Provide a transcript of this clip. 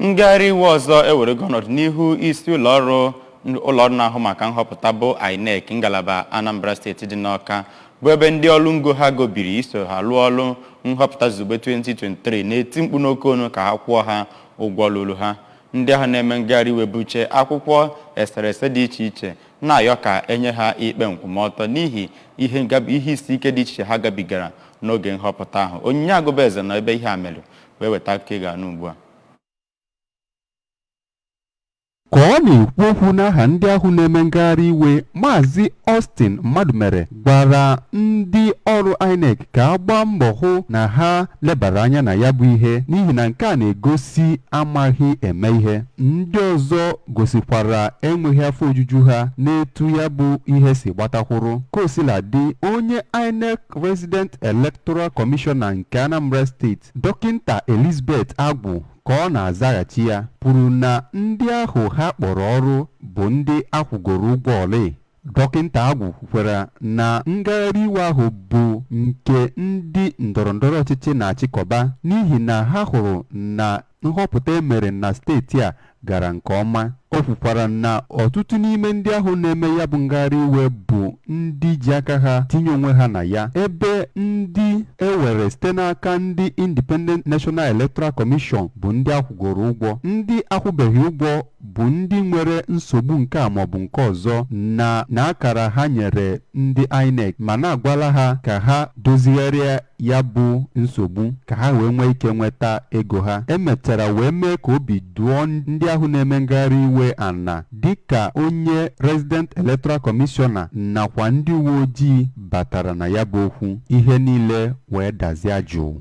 Ngagharị iwe ọzọ ewerego ọnọdụ n'ihu isi ụlọọrụ na-ahụ maka nhọpụta bụ INEC, ngalaba Anambra Steeti dị n'Awka, bụ ebe ndị ọrụ ngo ha gobiri iso ha lụọ ọrụ nhọpụta zugbe 2023 na-eti mkpu n'oke onu ka ha kwụọ ha ụgwọ lụrụ ha. Ndị ahụ na-eme ngagharị iwe buche akwụkwọ eserese dị iche iche na-ayọ ka enye ha ikpe nkwụmọtọ n'ihi ihe isi ike dị iche iche ha gabigara n'oge nhọpụta ahụ. Onyinye Agụbaeze nọ ebe ihe a mere wee weta akụkọ ị ga-anụ ugbu a. Ka ọ na-ekwu okwu n'aha ndị ahụ na-eme ngagharị iwe, Maazị Austin Mmadụmere gwara ndị ọrụ INEC ka a gbaa mbọ hụ na ha lebara anya na ya bụ ihe, n'ihi na nke a na-egosi amaghị eme ihe. Ndị ọzọ gosikwara enweghị afọ ojuju ha n'etu ya bụ ihe si gbatakwuru. Kosiladị, onye INEC Resident Electoral Commissioner nke Anambra Steeti, Dọkịnta Elizabeth Agwu, ka ọ na-azaghachi ya, kwuru na ndị ahụ ha kpọrọ ọrụ bụ ndị akwụgoro ụgwọ ole. Dọkịnta Agwu kwukwara na ngagharị iwe ahụ bụ nke ndị ndọrọndọrọ ọchịchị na-achịkọba, n'ihi na ha hụrụ na nhọpụta e mere na steeti a gara nke ọma. O kwukwara na ọtụtụ n'ime ndị ahụ na-eme ya bụ ngagharị iwe bụ ndị ji aka ha tinye onwe ha na ya, ebe ndị e were site n'aka ndị Independent National Electoral Commission bụ ndị akwụgoro ụgwọ. Ndị akwụbeghị ụgwọ bụ ndị nwere nsogbu nke a maọbụ nke ọzọ na akara ha nyere ndị INEC, ma na-agwala ha ka ha dozigharịa ya bụ nsogbu ka ha wee nwee ike nweta ego ha. Emechara wee mee ka obi dụọ ndị ahụ na-eme ngagharị iwe ana, dịka onye Resident Electoral Commissioner nakwa ndị uwe ojii batara na ya bụ okwu, ihe niile wee dazie jụụ.